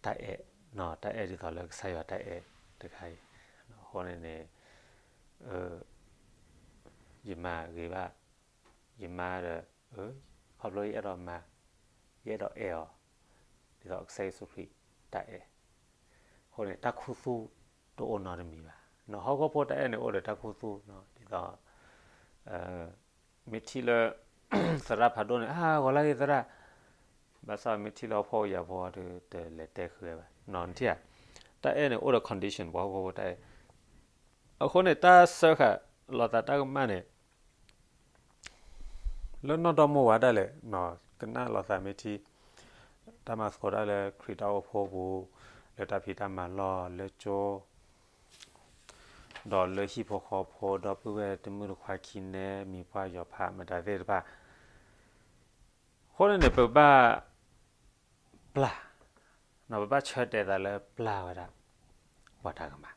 တၢ်အဲၣ်, တၢ်အဲၣ်ဒ်သိးလၢကစၢ်ယွၤတၢ်အဲၣ်တခါအံၤ, အဃိန့ၣ်န့ၣ် ယမၤဂ့ၤဘၣ် ယမါဒီး ခီဖျိယအဲၣ်ဒိးမၤ, ယအဲၣ်ဒိးအဲၣ်အီၤ ဒ်သိးကစၢ်ယ့ၣ်ၡူးခရံာ်တၢ်အဲၣ်, အဃိန့ၣ် တၢ်ခူသူၣ်တအိၣ်နီတမံၤဘၣ်. ဟီၣ်ခိၣ်ဖိတၢ်အဲၣ်န့ၣ် အိၣ်ဒီးတၢ်ခူသူၣ်နီၤ, ဒ်သိး မ့ၢ်ထံၣ်လၢ သရၣ်ဖးဒိၣ်န့ၣ် အါ ဂီၤလၢဂ့ၤသရၣ်, ဘၣ်ဆၣ်မ့ၢ်ထံၣ်လၢဟီၣ်ခိၣ်ဖိယာ်ဖိဒီး တလဲၤတဲဃုာ်ဝဲဘၣ်နီၤ, နထံၣ်ဧါ. တၢ်အဲၣ်န့ၣ် အိၣ်ဒီး condition ပှၤဟီၣ်ခိၣ်ဖိတၢ်အဲၣ်, အဃိန့ၣ် တၢ်စၢဃာ်လိာ်သးတၢ်ကမၣ်န့ၣ် လၢနီၢ်ဒီမါဝၤဒၣ်လဲာ် ကနၣ်လိာ်သးမ့ၢ်ထံ တၢ်မၤသကိးတၢ်လၢခရံာ်တၢ်အိၣ်ဖှိၣ်ပူၤ, လၢတၢ်ဖံးတၢ်မၤလီၢ်လၢကၠိ, ဒီးလၢဟံၣ်ဖိဃီဖိ ဒီပုၢ်ဝဲၢ်တမုၣ်တခွါခံန့ၣ် မံၤပှၢ်ယီၤဖးမတၤသ့ၣ်တဖၣ်, အဃိန့ၣ်န့ၣ် ပဘၣ်ပျၢ်, ပဘၣ်ဆၢတဲာ်သးလၢပျၢ်ဝဲဒၣ် ပှၤတၢ်ကမၣ်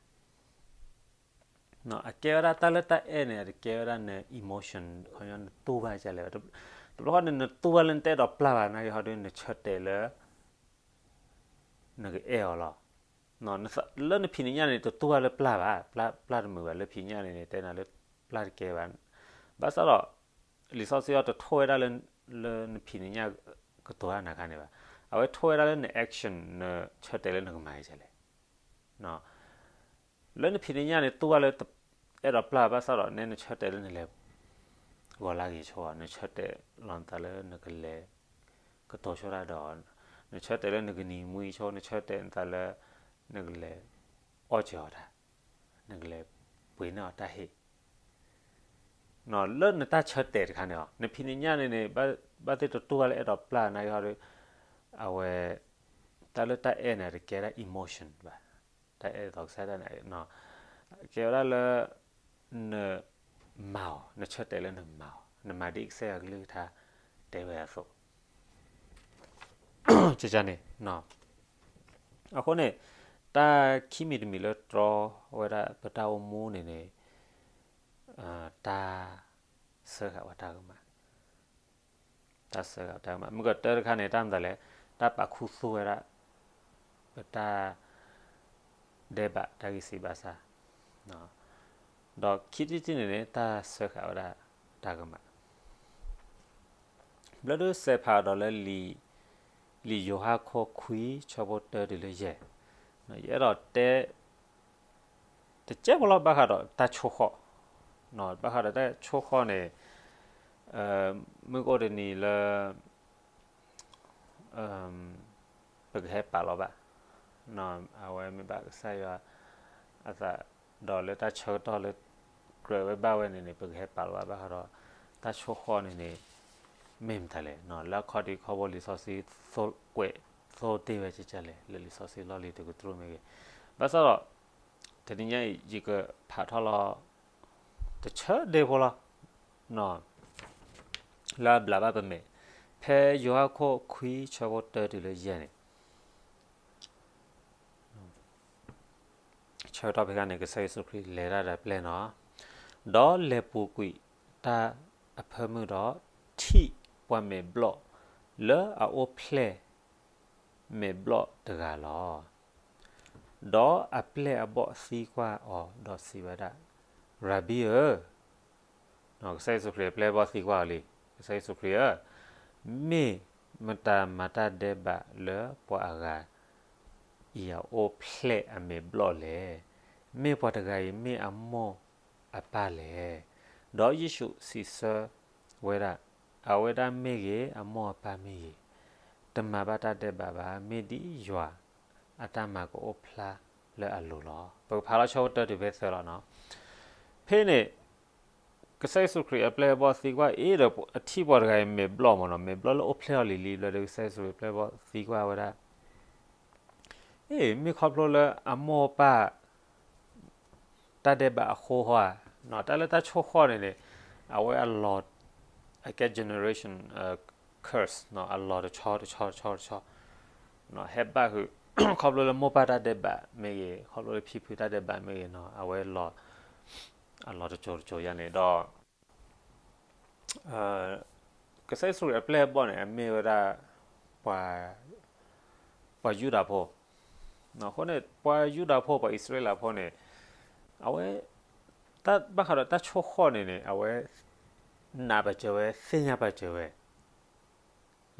အကဲဝဲဒၣ်တၢ်လၢတၢ်အဲၣ်န့ၣ် အတကဲဝဲဒၣ်န emotion ခီပညီနတူၢ်ဘၣ်ဒ်လဲၣ်, တဘျီဃီန့ၣ် နတူၢ်ဘၣ်လၢနတအဲၣ်ဒိးပျၢ်ဘၣ်နာ်က့ဟီဒီး နဆၢတဲာ်လၢ နကအဲၣ်အီၤလီၤ. လၢနဖံးနညၣ်န့ၣ် တတူၢ်ဘၣ်လၢပျၢ်ဘၣ်, ပျၢ်တမုာ်ဘၣ်, လၢဖံးညၣ်န့ၣ်န့ၣ် တဲနၤလၢပျၢ်တကဲဘၣ်. ဘၣ်ဆၣ်ဒီး လံာ်စီဆှံအံၤတထိၣ်ဝဲဒၣ်လၢ လၢနဖံးနညၣ်ကတိၤတၢ်နၤခါန့ၣ်ဘၣ်. အဝဲထိၣ်ဝဲဒၣ်လၢန action, နဆၢတဲာ်လၢနကမၤဒ်လဲၣ်. လၢနဖံးနညၣ်န့ၣ် တူၢ်ဘၣ်လၢ အဲၣ်ဒိးပျၢ်ဘၣ်ဆၣ်ဒီး နဲနဆၢတဲာ်လၢနလဲၤ ဂီၤလၢဂ့ၤဆိ, နဆၢတဲာ်လီၤနသးလၢနကလဲၤ ကတိၤဆိတၢ်ဒီး, နဆၢတဲာ်လၢနကနံၤမှံဆိ, နဆၢတဲာ်နသးလၢ နကလဲၤ အီၣ်စၢၤအီၤတၢ်, နကလဲၤပှ့ၤန့ၢ်အီၤတၢ်ဟ့ၣ် လၢနတၢ်ဆၢတဲာ်တခါန့ၣ်လီၤ. နဖံးနညၣ်န့ၣ်န့ၣ် ဘၣ်သ့ၣ်တတူၢ်ဘၣ်လၢအဲၣ်ဒိးပျၢ်နာ်က့ဟီဒီး အဝဲ တၢ်လၢတၢ်အဲၣ်န့ၣ် တကဲဒၣ် emotion ဘၣ်, တၢ်အဲၣ်ဒ်သိးကစၢ်ဒၣ်န့ၣ် ကဲဝဲဒၣ်လၢ နမၤအီၤ, နဆၢတဲာ်လၢနမၤအီၤ, နမၤဒ်ကစၢ်ယွၤကလုၢ်ကထါတဲဝဲအသိး န့ၣ်, အဃိန့ၣ် တၢ်ခံမံၤတမံၤလၢတြီဝဲဒၣ်ပတၢ်အိၣ်မူန့ၣ်န့ၣ် တၢ်စၢဃာ်ဝဲတၢ်ကမၣ်, တၢ်စၢဃာ်တၢ်ကမၣ်, မုၢ်ကတၢၢ်တခါန့ၣ် တၢ်မတၤလဲၣ်, တၢ်ပာ်ခူသူၣ်ဝဲဒၣ် ပတၢ် ဒဲးဘးတၢ်ဂံၢ်စၢ်ဘါစၢ်, ဒီးခံထံၣ်တထံၣ်န့ၣ်န့ၣ် တၢ်စၢဃာ်ဝဲဒၣ်တၢ်ကမၣ် ဘျၢဒုးစဲးဖးအီၤဒီးလၢ လံာ်ယိၤဟၣ်ခိၣ်ခွံဆၢဖိတၢတုၤလၢယဲၢ်, ယအဲၣ်ဒိးတဲ တကဲဖိလီၤဘၣ်ဃးဒီးတၢ်ဆိၣ်ဃီၣ်, ဘၣ်ဃးဒီးတၢ်ဆိၣ်ဃီၣ်န့ၣ် မုၢ်ကအိၣ်တနံၤလၢ ပကဟဲပာ်လီၤဘၣ်, အဝဲမ့ၢ်ဘၣ်ကစၢ်ယွၤ အသး ဒီးလၢတၢ်ဆၢကတီၢ်လၢ ကြၢးဝဲဘၣ်ဝဲန့ၣ်န့ၣ် ပကဟဲပာ်လီၤဘၣ်ဃးဒီး တၢ်ဆိၣ်ဃီၣ်န့ၣ်န့ၣ် မ့ၢ်မတၤလဲၣ်, လၢအခီၣ်ထံးခီၣ်ဘိလံာ်စီဆှံ ကွဲးသိတ့ၢ်ဝဲကကလဲၣ် လၢလံာ်စီဆှံလီၢ်လံၤတကတြူၢ်မ့ၢ်ဂ့ၤ, ဘၣ်ဆၣ်ဒီး တနံၤညါအံၤ ယကဖးထီၣ်လီၤ တဆၢဒ့ဖိလီၤ လၢအဘျးဘၣ်ပမဲာ်, ဖဲယိၤဟၣ်ခိၣ်ခွံဆၢဖိတၢတုၤလၢယဲၢ်န့ၣ် ဆၢကတီၢ်ဖဲခါန့ၣ် ကစၢ်ယ့ၣ်ၡူးခရံာ်လဲၤတၢ်ဒီးပျဲၢ်နီၤ, ဒီးလဲၤပူၤကွံာ်တၢ်အဖၢမုၢ်ဒီး ထံၣ်ပှၤမဲာ်ဘျီၣ်လၢအအိၣ်ဖျဲၣ် မဲာ်ဘျီၣ်တဂၤလီၤ. ဒီးအပျဲၢ်အဘီၣ်သံကွၢ်အီၤဒီးစံးဝဲဒၣ်, ရၤဘံဧၢ, ကစၢ်ယ့ၣ်ၡူးခရံာ်အပျဲၢ်အဘီၣ်သံကွၢ်အီၤလံ, ကစၢ်ယ့ၣ်ၡူးခရံာ်ဧၢ, မ့ၢ်မတၤမၤတၢ်ဒဲးဘးလၢပှၤအဂၤအံၤအအိၣ်ဖျဲၣ်အမဲာ်ဘျီၣ်လဲၣ်. မ့ၢ်ပှၤတဂၤအံၤမ့ၢ်အမိၢ်အပၢ်လဲၣ်. ဒီးယ့ၣ်ၡူးစံးဆၢဝဲဒၣ်, အဝဲဒၣ်မ့ၢ်ဂ့ၤ, အမိၢ်အပၢ်မ့ၢ်ဂ့ၤ, တမၤဘၣ်တၢ်ဒဲးဘးဘၣ်, မ့ၢ်ဒ်ယွၤအတၢ်မၤကအိၣ်ဖျါလၢအလိၤလီၤ. ပကဖးလီၤဆၢဖိတၢတုၤဖဲသၢလီၤနီၤ. ဖဲန့ၣ် ကစၢ်ယ့ၣ်ၡူးခရံာ်အပျဲၢ်အဘီၣ်သံကွၢ်အံၤဒီး အထံၣ်ပှၤတဂၤအံၤမဲာ်ဘျီၣ်မးနီၤ, မဲာ်ဘျီၣ်လၢအိၣ်ဖျဲၣ်အီၤလံၤလံၤဘျီဒီး ကစၢ်ယ့ၣ်ၡူးခရံာ်အပျဲၢ်အဘီၣ်သံကွၢ်ဝဲဒၣ်, အ့ မ့ၢ်ခီဖျိလၢအမိၢ်အပၢ် တၢ်ဒဲးဘးအဃိဧါ, တၢ်လၢတၢ်ဆိၣ်ဃီၣ်န့ၣ်န့ၣ် အဝဲအလီၤ, အကဲ generation curse အလီၤတဆီတဆီတဆီ ဟဲဘၣ်ဃုာ် ခီဖျိလၢမိၢ်ပၢ်တၢ်ဒဲးဘးမ့ၢ်ဂ့ၤ, ခီဖျိလၢဖံဖုတၢ်ဒဲးဘးမ့ၢ်ဂ့ၤနီၤ, အဝဲလီၤ, အလီၤတစိၤတစိၤယါန့ၣ်ဒီး ကစၢ်ယ့ၣ်ၡူးခရံာ်အပျဲၢ်အဘီၣ်န့ၣ် အမ့ၢ်ဝဲဒၣ် ပှၤ, ပှၤယူဒၤဖိ, အဃိန့ၣ် ပှၤယူဒၤဖိ ပှၤအံၣ်စရ့လးဖိန့ၣ် အဝဲ, တၢ်ဘၣ်ဃးဒီးတၢ်ဆိၣ်ဃီၣ်န့ၣ်န့ၣ် အဝဲနာ်ပာ်စၢၤဝဲ, သ့ၣ်ညါပာ်စၢၤဝဲ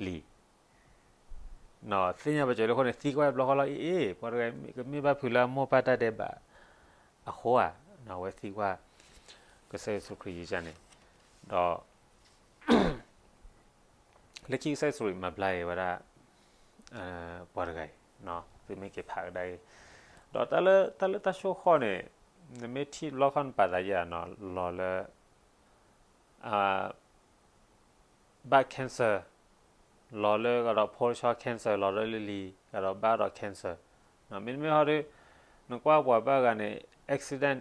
လံ. သ့ၣ်ညါပာ်စၢၤလံအဃိန့ၣ် သံကွၢ်ဘျီဃီလီၤ, အ့ အ့ ပှၤတဂၤအံၤကမ့ၢ်ဘၣ်ဖုးလၢအမိၢ်ပၢ်တၢ်ဒဲးဘးအဃိဧါ, အဝဲသံကွၢ် ကစၢ်ယ့ၣ်ၡူးခရံာ်ယါန့ၣ်, ဒီး လၢခံကစၢ်ယ့ၣ်ၡူးခရံာ်မၤဘျါအံၤဝဲဒၣ် ပှၤတဂၤအံၤ, သုမ့ၢ်က့ၤဖးကဒါအံၤ, ဒီးတၢ်လၢ, တၢ်လၢတၢ်ဆိၣ်ဃီၣ်န့ၣ် နမ့ၢ်ထံၣ်ဘျီခီနပာ်သးယါနီၤ, လီၤလၢ ဘၣ် cancer, လီၤလၢကဒီးဖိတဆီ cancer, လီၤလၢလံၤလံၤကဒီးဘၣ်ဒီး cancer, မ့တမ့ၢ်ဟီဒီး နကွၢ်ပှၤဘၣ်ဂၤန့ၣ် accident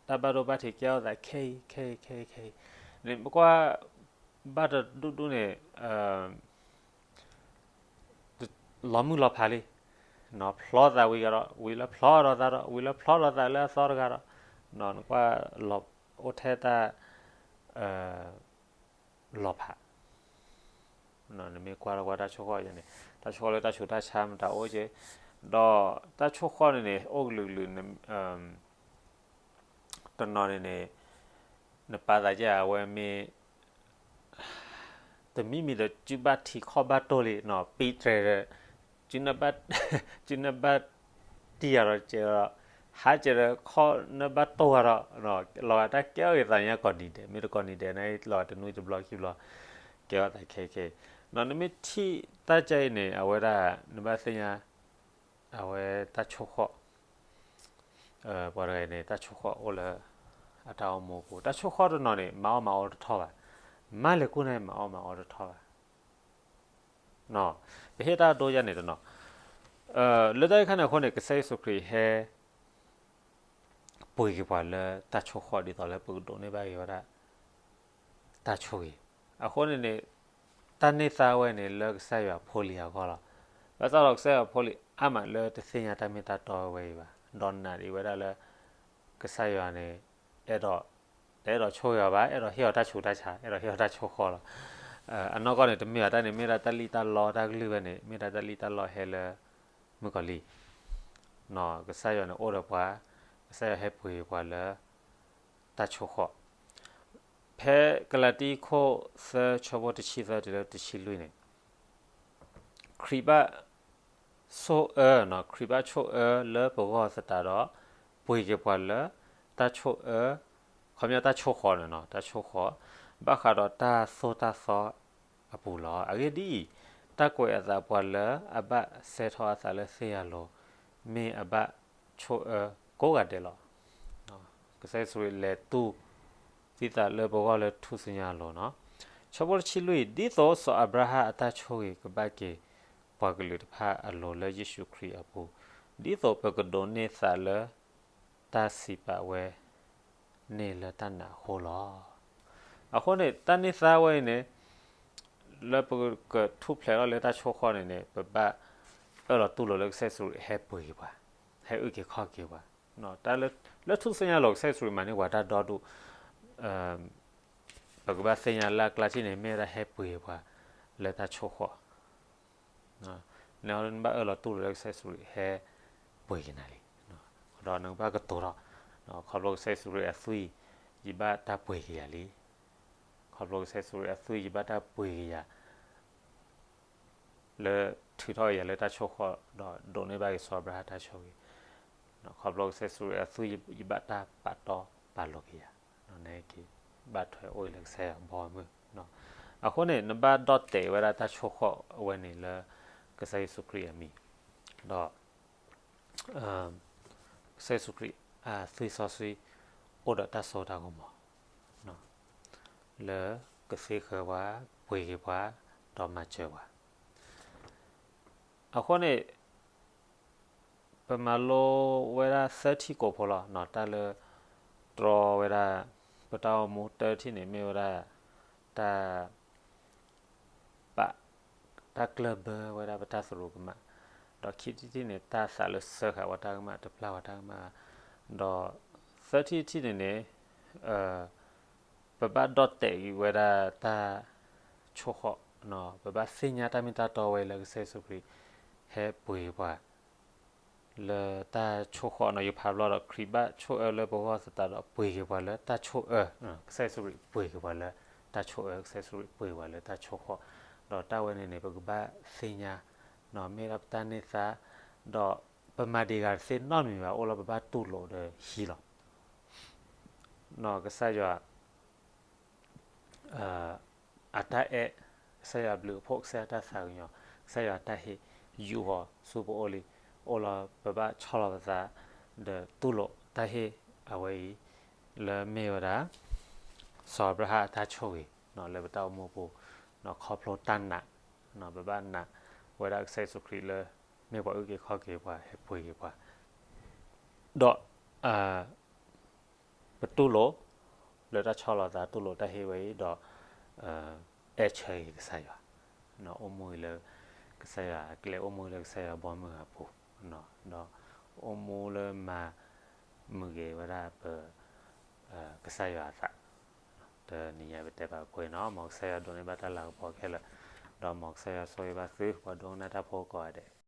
တၢ်ဘၣ်ဒိဘၣ်ထံးကဲထီၣ်သးခဲအံၤ ခဲအံၤ ခဲအံၤ ခဲအံၤ, နကွၢ်ဘၣ်တဒူၣ်ဒူၣ်န့ၣ် လီၤမုၢ်လီၤဖးလံ, ဖျီသးဝံၤကဒီး, ဝံၤလၢဖျီဒီးသးဒီး, ဝံၤလၢဖျီဒီးသးလၢအသီတဂၤဒီး, နကွၢ်လီၤအိၣ်ထဲတၢ် လီၤဖး, နမ့ၢ်ကွၢ်လၢကွၢ်တၢ်ဆိၣ်ဃီၣ်ယါန့ၣ်, တၢ်ဆိၣ်ဃီၣ်လၢတၢ်ဆူးတၢ်ဆါမတၤအိၣ်က့, ဒီးတၢ်ဆိၣ်ဃီၣ်န့ၣ်န့ၣ် အိၣ်ကလုာ်ကလုာ် တနီၤန့ၣ်န့ၣ် နပာ်သးယါအဝဲမ့ၢ် တမံၤမံၤဒီး စုဘၣ်ထံးခီၣ်ဘၣ်တိၢ်လံနီၤ, ပံတြဲၤဒီး စုနဘၣ်တံၢ်ယၤဒီးစဲးဒီး, ဟးစဲးဒီးခီၣ်နဘၣ်တိၢ်ဂၤဒီး, လီၤဂာ်တၢ်ကဲအီၣ်ဂ့ၤသးညါကိးနံၤဒဲး, မ့ၢ်တကိးနံၤဒဲးန့ၣ် လီၤဂာ်တနွံတဘျီခံဘျီ, ကဲအီၣ်သးခဲခဲ, နမ့ၢ်ထံၣ်တၢ်ကဲအံၤန့ၣ် အဝဲဒၣ် နဘၣ်သ့ၣ်ညါ အဝဲတၢ်ဆိၣ်ဃီၣ် ပှၤတဂၤအံၤန့ၣ် တၢ်ဆိၣ်ဃီၣ်အိၣ်လၢ အတၢ်အိၣ်မူအပူၤ, တၢ်ဆိၣ်ဃီၣ်တနီၤန့ၣ် မၤအီၣ်မၤအီတထီၣ်ဘၣ်, မၤလဲၤကူၣ်န့ၣ် မၤအီၣ်မၤအီတထီၣ်ဘၣ်, ပဟ့ၣ်တၢ်ဒိယါန့ၣ်တနီၤ, လၢတၢ်အံၤခါန့ၣ်အဃိန့ၣ် ကစၢ်ယ့ၣ်ၡူးခရံာ်ဟဲ ပှ့ၤက့ၤပှၤလၢတၢ်ဆိၣ်ဃီၣ်ဒ်သိးလၢပကဒိးန့ၢ်ဘၣ်က့ၤဝဲဒၣ် တၢ်ဆိၣ်ဂ့ၤ, အဃိန့ၣ်န့ၣ် တၢ်န့ၢ်သါဝဲန့ၣ် လၢကစၢ်ယွၤဖိလံၤအဂီၢ်လီၤ. ဘၣ်ဆၣ်ဒီးကစၢ်ယွၤဖိလံၤအါမးလၢတသ့ၣ်ညါတၢ်မ့ၢ်တၢ်တီဝဲအံၤဘၣ်, ဒီးနာ်ဒံးဝဲဒၣ်လၢ ကစၢ်ယွၤန့ၣ် အဲၣ်ဒိး, တအဲၣ်ဒိးဆိၣ်ဂ့ၤအီၤဘၣ်, အဲၣ်ဒိးဟ့ၣ်အီၤတၢ်ဆူးတၢ်ဆါ, အဲၣ်ဒိးဟ့ၣ်အီၤတၢ်ဆိၣ်ဃီၣ်လီၤ. အနီၢ်ကီၢ်န့ၣ် တမ့ၢ်ဘၣ်တၢ်န့ၣ် မ့ၢ်ဒၣ်တၢ်လံၣ်တၢ်လီတၢ်ကလုၢ်ဝဲန့ၣ် မ့ၢ်ဒၣ်တၢ်လံၣ်တၢ်လီဟဲလၢ မုၣ်ကီၤလံၢ် ကစၢ်ယွၤန့ၣ်အိၣ်ဒီးပှၤ, ကစၢ်ယွၤဟဲပှ့ၤပှၤလၢ တၢ်ဆိၣ်ဃီၣ်. ဖဲကလၤတံ ခိၣ်သၢ ဆၢဖိတဆံသၢတုၤလၢတဆံလွံၢ်န့ၣ်, ခရံာ်ဘၣ်ဆိၣ်အၢ, ခရံာ်ဘၣ်ဆိၣ်အၢလၢပဂီၢ်သတးဒီး ပှ့ၤက့ၤပှၤလၢ တၢ်ဆိၣ်အၢ, ခီပညီတၢ်ဆိၣ်ဃီၣ်န့ၣ်, တၢ်ဆိၣ်ဃီၣ်, ဘၣ်ဃးဒီးတၢ်သိၣ်တၢ်သီအပူၤလီၤ. အဂ့ၢ်ဒ်အံၤ, တၢ်ကွဲးအသးပှၤလၢအဘၣ်စဲထီၣ်အသးလၢသ့ၣ်ဧၤလိၤ, မ့ၢ်အဘၣ်ဆိၣ်အၢ ကိးဂၤဒဲးလီၤ. ကစၢ်ယ့ၣ်ၡူးခရံာ်လဲၤတူၢ်သံသးလၢပဂီၢ်လၢထူၣ်စုညါအလိၤနီၤ. ဆၢဖိတဆံလွံၢ်, ဒ်သိးစီၤအၤဘြၤဟၣ်အတၢ်ဆိၣ်ဂ့ၤကဘၣ်က့ၤပှၤကလုာ်တဖၣ်အလိၤလၢယ့ၣ်ၡူးခရံာ်အပူၤ, ဒ်သိးပကဒိးန့ၢ်သးလၢတၢ်စံးပာ်ဝဲန့ၣ်လၢတၢ်နာ်အဃိလီၤ. အဃိန့ၣ် တၢ်န့ၢ်သါဝဲအံၤန့ၣ် လၢပကထူၣ်ဖျဲးထီၣ်လၢတၢ်ဆိၣ်ဃီၣ်န့ၣ်န့ၣ် ပဘၣ်အၢၣ်လီၤတူၢ်လိာ်လၢကစၢ်ယ့ၣ်ၡူးခရံာ်ဟဲပှ့ၤက့ၤပှၤ, ဟဲအုၣ်က့ၤခီၣ်က့ၤပှၤ. တၢ်လၢ လၢထူၣ်စုညါအလိၤ ကစၢ်ယ့ၣ်ၡူးခရံာ်မၤန့ၢ်ပှၤတၢ်ဒီဒူၣ်, ပကဘၣ်သ့ၣ်ညါလၢအကျါထံၣ်န့ၣ် မ့ၢ်ဝဲဒၣ်ဟဲပှ့ၤပှၤလၢတၢ်ဆိၣ်ဃီၣ် နဘၣ်အၢၣ်လီၤတူၢ်လိာ်လၢကစၢ်ယ့ၣ်ၡူးခရံာ်ဟဲပှ့ၤက့ၤနၤလံ. ဒီးနကဘၣ်ကတိၤထီၣ်, ခီဖျိကစၢ်ယ့ၣ်ၡူးခရံာ်အသွံၣ် ယဘၣ်တၢ်ပှ့ၤက့ၤယၤလံ. ခီဖျိကစၢ်ယ့ၣ်ၡူးခရံာ်အသွံၣ် ယဘၣ်တၢ်ပှ့ၤက့ၤယၤ လၢထုးထီၣ်က့ၤယၤလၢတၢ်ဆိၣ်ဃီၣ် ဒီးဒိးန့ၢ်ဘၣ်က့ၤစီၤအၤဘြၤဟၣ်တၢ်ဆိၣ်ဂ့ၤ, ခီဖျိကစၢ်ယ့ၣ်ၡူးခရံာ်အသွံၣ် ယဘၣ်တၢ်ပာ်တီပာ်လိၤက့ၤယၤ, နက့ၤဘၣ်ထွဲအိၣ်လၢကစၢ်ယွၤဘီမုၢ်. အဃိန့ၣ် နဘၣ်ဒီၣ်တဲာ်ဝဲဒၣ်တၢ်ဆိၣ်ဃီၣ်အဝဲန့ၣ်လၢ ကစၢ်ယ့ၣ်ၡူးခရံာ်အမံၤ, ဒီး ကစၢ်ယ့ၣ်ၡူးခရံာ်အသွံၣ်စီဆှံ အိၣ်ဒီးတၢ်စိတၢ်ကမီၤ လၢကသ့ဃၢၤပှၤ, ပှ့ၤက့ၤပှၤ, ဒီးမၤစၢၤပှၤ. အဃိန့ၣ် ပမၤလိဝဲဒၣ်သၢထံၣ်ကိးဖိလီၤ. တၢ်လၢ တြီဝဲဒၣ် ပတၢ်အိၣ်မူ, တၢထံၣ်န့ၣ်မ့ၢ်ဝဲဒၣ် တၢ် ပာ် တၢ်ကျၢၢ်ဘၢဝဲဒၣ်ပတၢ်သရူးကမၣ်, ဒီးခံထံၣ်တထံၣ်န့ၣ် တၢ်သးလၢစၢဃာ်ဝဲတၢ်ကမၣ်, တပျၢ်ဝဲတၢ်ကမၣ်, ဒီးသၢထံၣ်တထံၣ်န့ၣ်န့ၣ် ပဘၣ်ဒီၣ်တဲာ်က့ၤဝဲဒၣ်တၢ်ဆိၣ်ဃီၣ်, ပဘၣ်သ့ၣ်ညါတၢ်မ့ၢ်တၢ်တီဝဲလၢကစၢ်ယ့ၣ်ၡူးခရံာ် ဟဲပှ့ၤပှၤ လၢတၢ်ဆိၣ်ဃီၣ်နီၤ. ယဖးဘျီဒီး ခရံာ်ဘၣ်ဆိၣ်အၢလၢပဂီၢ်သတးဒီး ပှ့ၤက့ၤပှၤလၢတၢ်ဆိၣ်အၢ, ကစၢ်ယ့ၣ်ၡူးခရံာ်ပှ့ၤက့ၤပှၤလၢတၢ်ဆိၣ်အၢ, ကစၢ်ယ့ၣ်ၡူးခရံာ်ပှ့ၤပှၤလၢတၢ်ဆိၣ်ဃီၣ်, ဒီးတၢ်ဝဲန့ၣ်န့ၣ် ပကဘၣ်သ့ၣ်ညါ, မ့ၢ်ဒၣ်ပတၢ်န့ၢ်သါ, ဒီးပမၤဒံးဂၤတသ့နီတမံၤဘၣ်, အိၣ်လၢပဘၣ်တူၢ်လိာ်ဒီးဟံးလီၤ. ကစၢ်ယွၤ အတၢ်အဲၣ်, ကစၢ်ယွၤအဘျုးအဖှိၣ်, ကစၢ်ယွၤတၢ်သးကညီၤ, ကစၢ်ယွၤအတၢ်ဟ့ၣ် ယူာ်အီၤဆူပအိၣ်လံ, အိၣ်လၢပဘၣ်ဆီၣ်လီၤပသး ဒီးတူၢ်လိာ်တၢ်ဟ့ၣ်အဝဲအံၤ လၢမ့ၢ်ဝဲဒၣ် စီၤအၤဘြၤဟၣ်အတၢ်ဆိၣ်ဂ့ၤ လၢပတၢ်အိၣ်မူပူၤ, ခီဖျိတၢ်နာ်, ပဘၣ်နာ်ဝဲဒၣ်ကစၢ်ယ့ၣ်ၡူးခရံာ်လၢ မ့ၢ်ပှၤအုၣ်က့ၤခီၣ်က့ၤပှၤ ဟဲပှ့ၤက့ၤပှၤ, ဒီး ပတူၢ်လိာ် လၢတၢ်ဆီၣ်လီၤသး တူၢ်လိာ်တၢ်ဟ့ၣ်ဝဲအံၤဒီး အဲၣ်ဆၢက့ၤကစၢ်ယွၤ, အိၣ်မူအံၤလၢ ကစၢ်ယွၤအကျဲ, အိၣ်မူလၢကစၢ်ယွၤဘီမုၢ်အပူၤ, ဒီးအိၣ်မူလၢမၤမုာ်က့ၤဝဲဒၣ်ပ ကစၢ်ယွၤအသး, တနံၤညါပတဲဘၣ်ပှဲၤနီၤ, မ်ကစၢ်ယွၤဒိးန့ၢ်ဘၣ်တၢ်လၤကပီၤခဲလၢာ်, ဒီးမ်ကစၢ်ယွၤဆိၣ်ဂ့ၤဘၣ်သု ပှၤဒိကနၣ်တၢ်ဖိကိးဂၤဒဲး.